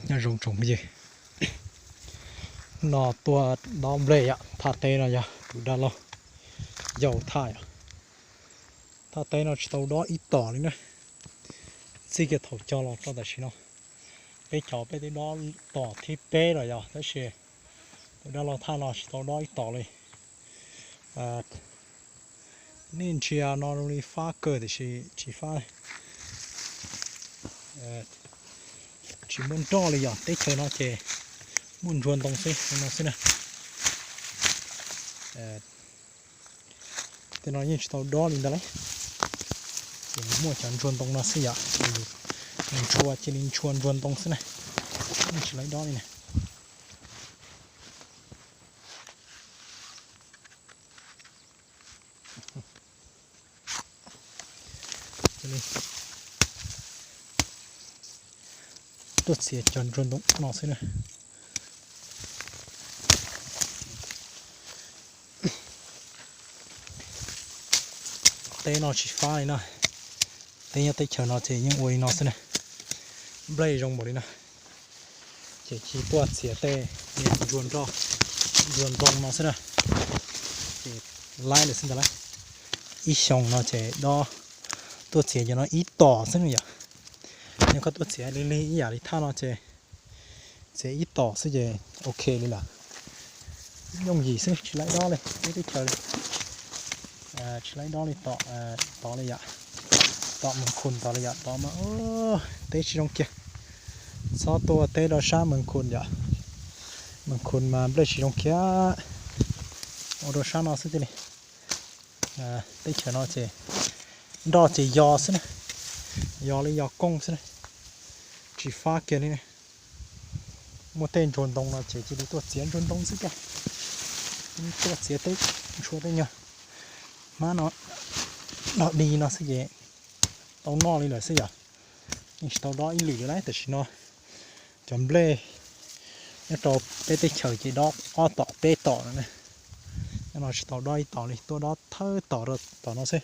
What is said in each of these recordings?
Nyob zoo tsoom phooj ywg, no tuaj dob nplej yom, thaj teb no yog tus dab laug yau thaj yom. Thaj teb no tsis tau dob ib tom li na, txij kiag thaum cog los txog tam sim no. Peb cov peb twb dob tom thib peb lawm yom, tab sis tus dab laug thaj no tsis tau dob ib tom li. Nej ntsia no zoo li fab kawg tiam sis tsis fab, tsis muaj nroj li yom. Teb chaws no ces muaj ntsuag ntoo xwb, no xwb na. Tej no yeej tsis tau dob li ntawd lauj. Ces muaj cov ntsuag ntoo no xwb yom, nws ntshua cia li ntshua ntsuag ntoo xwb na, yeej tsis laib dob li na. Tuaj txiav cov ntsuag ntoo no xwb na. Teb no tsis fab li na. Teb nyob teb chaws no ces yeej ua li no xwb na. Nplej zoo npaum li no. Ces cia tuaj txiav tej niag ntsuag nroj, ntsuag ntoo no xwb na. Ces laib lawm xwb ntag lauj. Ib xyoos no ces dob, tuaj txiav cov no ib tom xwb na yom. Yog koj tuaj txiav li lig ib yam li thaj no ces txiav ib tom xwb ces ok li lawm. Yooj yim xwb, tsis laib dob li, teb teb chaws li. Tsis laib dob li tom, tod li yom. Tom Mees Khun tod li yom, tod mas teb tsis zoo kiag. Txhob tuaj teb rau sab Mees Khun yom. Mees Khun mas nplej tsis zoo kiag. Ua rau sab no xwb thiaj li. Teb chaws no ces nroj ces yos xwb na, yos li yos kooj xwb na, tsis fab kiag li na. Muaj tej ntsuag ntoo no ces cia li tuaj txiav ntsuag ntoo xwb tiag. Tuaj txiav teb ntshua tej nyuag hmab no, dog dig no xwb ces tau noj li lawm xwb yom. Yeej tsis tau dob ib lwm li lauj, tam sim no cov nplej nyob rau peb teb chaws ces dob ob tom peb tom no na. Nyob no tsis tau dob ib tom li, tuaj dob thawj tom rau tom no xwb.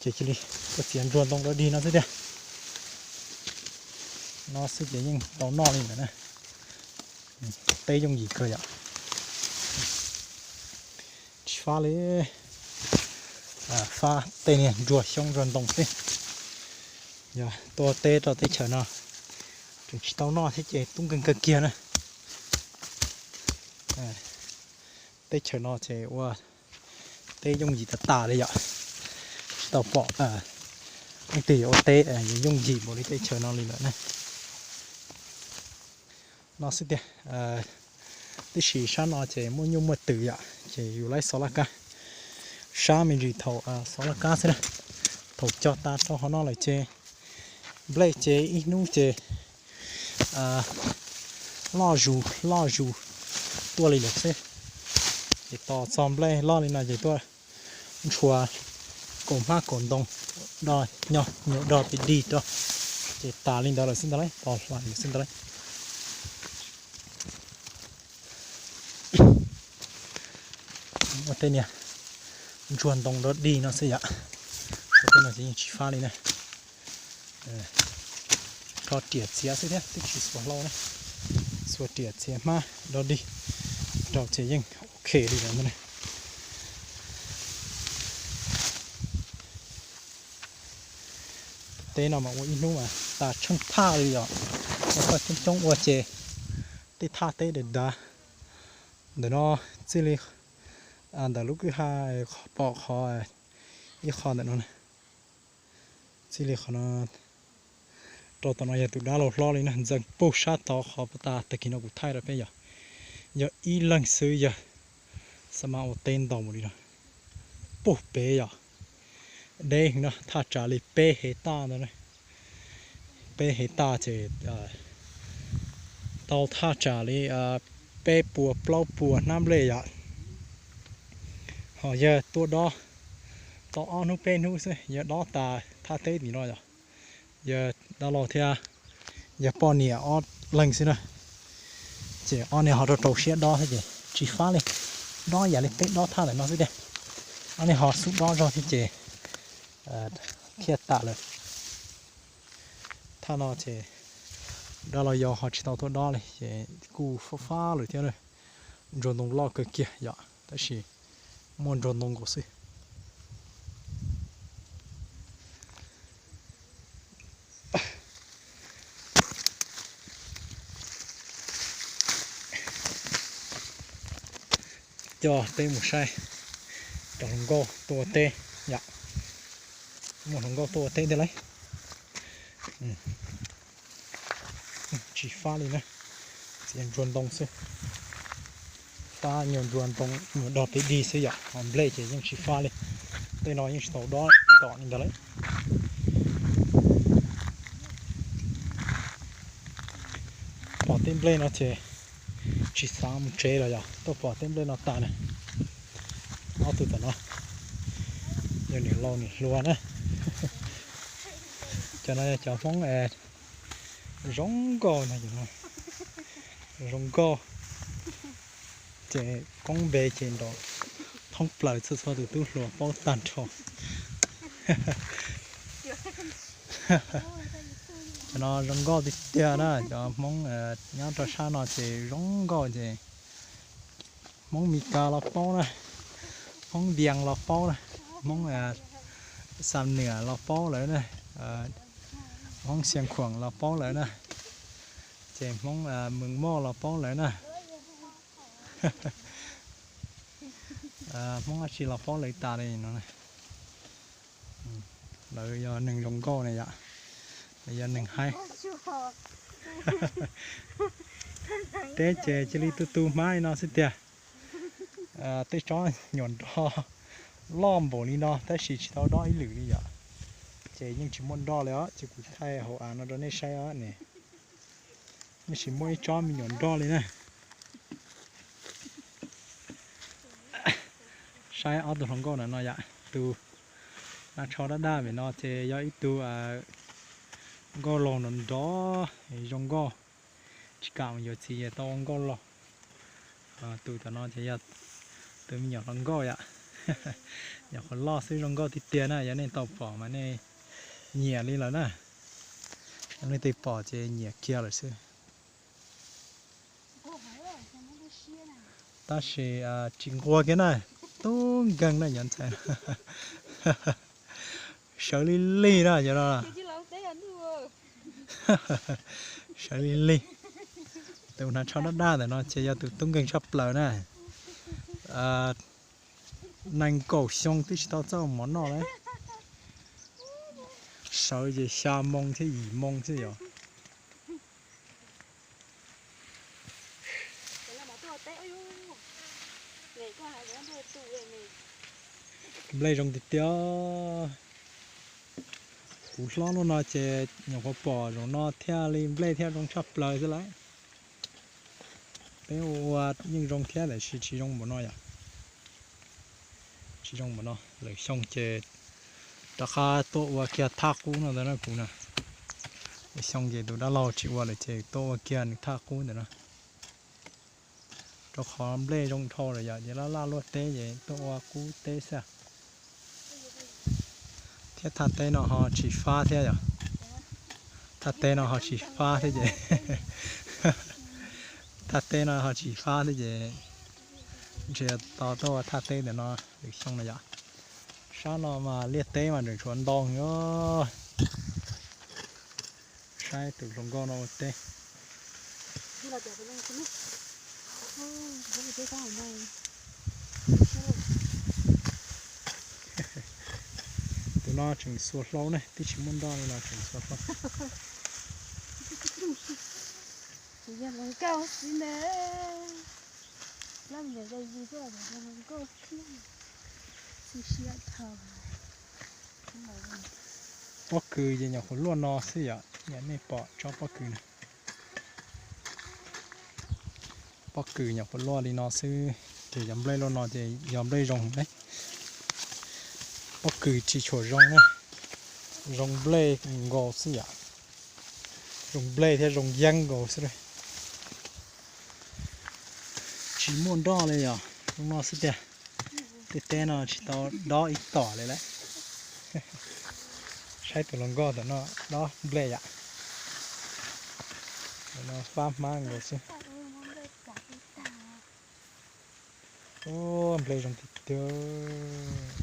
Ces cia li tuaj txiav ntsuag ntoo dog dig no xwb tiag. No xwb ces yeej tau noj li lawm na. Teb yooj yim kawg yom. Tsis fab li, fab tej niag ntsuag xyoob ntsuag ntoo xwb. Yog tuaj teb rau teb chaws no tseem tsis tau noj thiab ces tub nkeeg kawg kiag na. Teb chaws no ces ua teb yooj yim tas tas li yom. Tsis tau pom leej twg yuav ua teb yooj yim npaum li teb chaws no li lawm na. No xwb tiag, tiam sis sab no ces muaj nyuj muaj twm yom, ces yus laib xov laj kab. Sab me ntsis thaum xov laj kab xwb na. Thaum cog tas rau qhov no lawm ces nplej ces ib hnub ces loj zus loj zus tuaj li lawm xwb. Ces tos txog nplej loj li no ces tuaj ntshua kaum hmab kaum ntoo, do nyo nyuam do pim dig rau, ces tas li ntawd lawm xwb ntag lauj, tos hlais lawm xwb ntag lauj. Ua tej niag ntsuag ntoo do dig no xwb yom. Ua tej no ces yeej tsis fab li na. Rho riam txiav xwb thiab twb tsis xuas hlau na. Xuas riam txiav hmab do dig rau ces yeej ok li lawm na. Teb no mas ua ib hnub mas tas tsheej thaj li yom. Ua koj coob coob ua ces tej thaj teb dav dav ntawm no txij li ntawm lub kwj ha pom qhov ib qho ntawm no, txij li qhov no rau tom no yog tus dab laug hlob li na, ntxeev puag sab tod qhov puag ta tag kis no kuv thaij rau peb yom. Yog ib leeg xwb yog xa ma ua teb ntau mus li no. Puag pem yom, deb heev no thaj tsam li peb hev taj ntawd, peb hev taj ces tau thaj tsam li peb puas plaub puas hnab nplej yom. Ho yog tuaj dob tau ob hnub peb hnub xwb yog dob tas thaj teb tim no yom. Yog dab laug thiab yog poj niam ob leeg xwb na, ces ob niag ho rau rau siab dob thiab ces tsis fab li. Dob yam li peb dob thaj ntawm no xwb tiag, ob niag ho xub dob zog thiab ces thiaj tas lawm. Thaj no ces Dab Laug Yau ho tsis tau tuaj dob li ces kuj fab fab lawm thiab na. Ntsuag ntoo loj kawg kiag yom, tab sis muaj ntsuag ntoo nkaus xwb. Coj peb mus saib cov hluas nkauj tuaj ua teb yom. Muaj hluas nkauj tuaj ua teb tiag lauj. Tsis fab li na, txiav ntsuag ntoo xwb. Fab nyuag ntsuag ntoo nyuag dog peb dig xwb yom, ho nplej ces yeej tsis fab li. Tej no yeej tsis tau dob tom li ntag lauj. Pom tej nplej no ces tsis xav mus tsev los yog tuaj pom tej nplej no tas na. Ob tug tom no yog niam laus niam hluas na. Cov no yog cov Hmoob zoo nkauj no, zoo nkauj. Ces koob npe ces nrov thoob plaws, txhua txhua tus tub hluas paub tag nrho. Cov no zoo nkauj tiag tiag na, cov Hmoob nyob rau sab no ces zoo nkauj ces Hmoob Mes Kas los paub na, Hmoob Npias los paub na, Hmoob Xam Nuam los paub lawm na, Hmoob Xia Khuam los paub lawm na, ces Hmoob Mes Moj los paub lawm na. Hmoob dab tsi los paub lawv tas li no. Lawv yog neeg zoo nkauj na yom, lawv yog neeg haib. Teb ces cia li tu tu hmab li no xwb tiag. Tej tsob nyuam nroj loj npaum li no tab sis tsis tau dob ib lwm li yom. Ces yeej tsis muaj nroj li os, ces kuv thaij hauv av no rau nej saib os ne. Yeej tsis muaj ib tsob me nyuam nroj li na. Saib ob tug hluas nkauj na no yom, tus hnav tsho daj daj pem no ces yog ib tug nkauj laug nrov nrov zoo nkauj, tsis kam mus yuav txiv es tau ua nkauj laug. Tus tom no ces yog tus me nyuam hluas nkauj yom. Nyuam qhuav loj xwb zoo nkauj tiag tiag na, yog nej tau pom mas nej nyiam li lawm na. Yog nej tsis pom ces nyiam kiag lawm xwb. Tab sis tsis nquag kiag na, tub nkeeg na cov ntxhais. Sawv lig lig na cov no. Sawv lig lig. Tus hnav tsho daj daj ntawm no ces yog tus tub nkeeg tshaj plaws na. Nees nkaum xyoo twb tsis tau txawj mov noj li. Sawv ces xya moo thiab yim moo xwb yom. Nplej zoo tiag tiag. Kuv hlob lub no ces nyuam qhuav pom zaum no thiaj li nplej thiaj zoo tshaj plaws xwb lauj. Peb ua yeej zoo thiab tab sis tsis zoo npaum no yom. Tsis zoo npaum no, lwm xyoo ces rov qab tuaj ua kiag thaj qub no ntawd na kuv na. Lwm xyoo ces tus dab laug tsis ua lawm ces tuaj ua kiag nws thaj qub ntawd na. Rau qhov nplej zoo dhau lawm yom, ces laj laj luaj teb ces tuaj ua qub teb xwb. Thiab thaj teb no ho tsis fab thiab yom. Thaj teb no ho tsis fab thiab ces, thaj teb no ho tsis fab thiab ces ntshe tos tuaj ua thaj teb ntawm no lwm xyoo no yom. Sab no mas liaj teb mas tseem tshuav ntau heev os. Saib tus hluas nkauj no ua teb. Tus no tseem xuas hlau ne, twb tsis muaj nroj li no tseem xuas hlau. Pob kws ces nyuam qhuav luaj no xwb yom, yom nej pom tsob pob kws na. Pob kws nyuam qhuav luaj li no xwb, ces yog nplej luaj no ces yog nplej zoo ne. Pob kws tsis tshua zoo na, zoo nplej nkaus xwb yom. Zoo nplej thiab zoo yeeb nkaus xwb. Tsis muaj nroj li yom, zoo no xwb tiag. Tej teb no tsis tau dob ib tom li lawm. Saib tus hluas nkauj tom no dob nplej yom. No fab hmab nkaus xwb. Nplej zoo tiag tiag.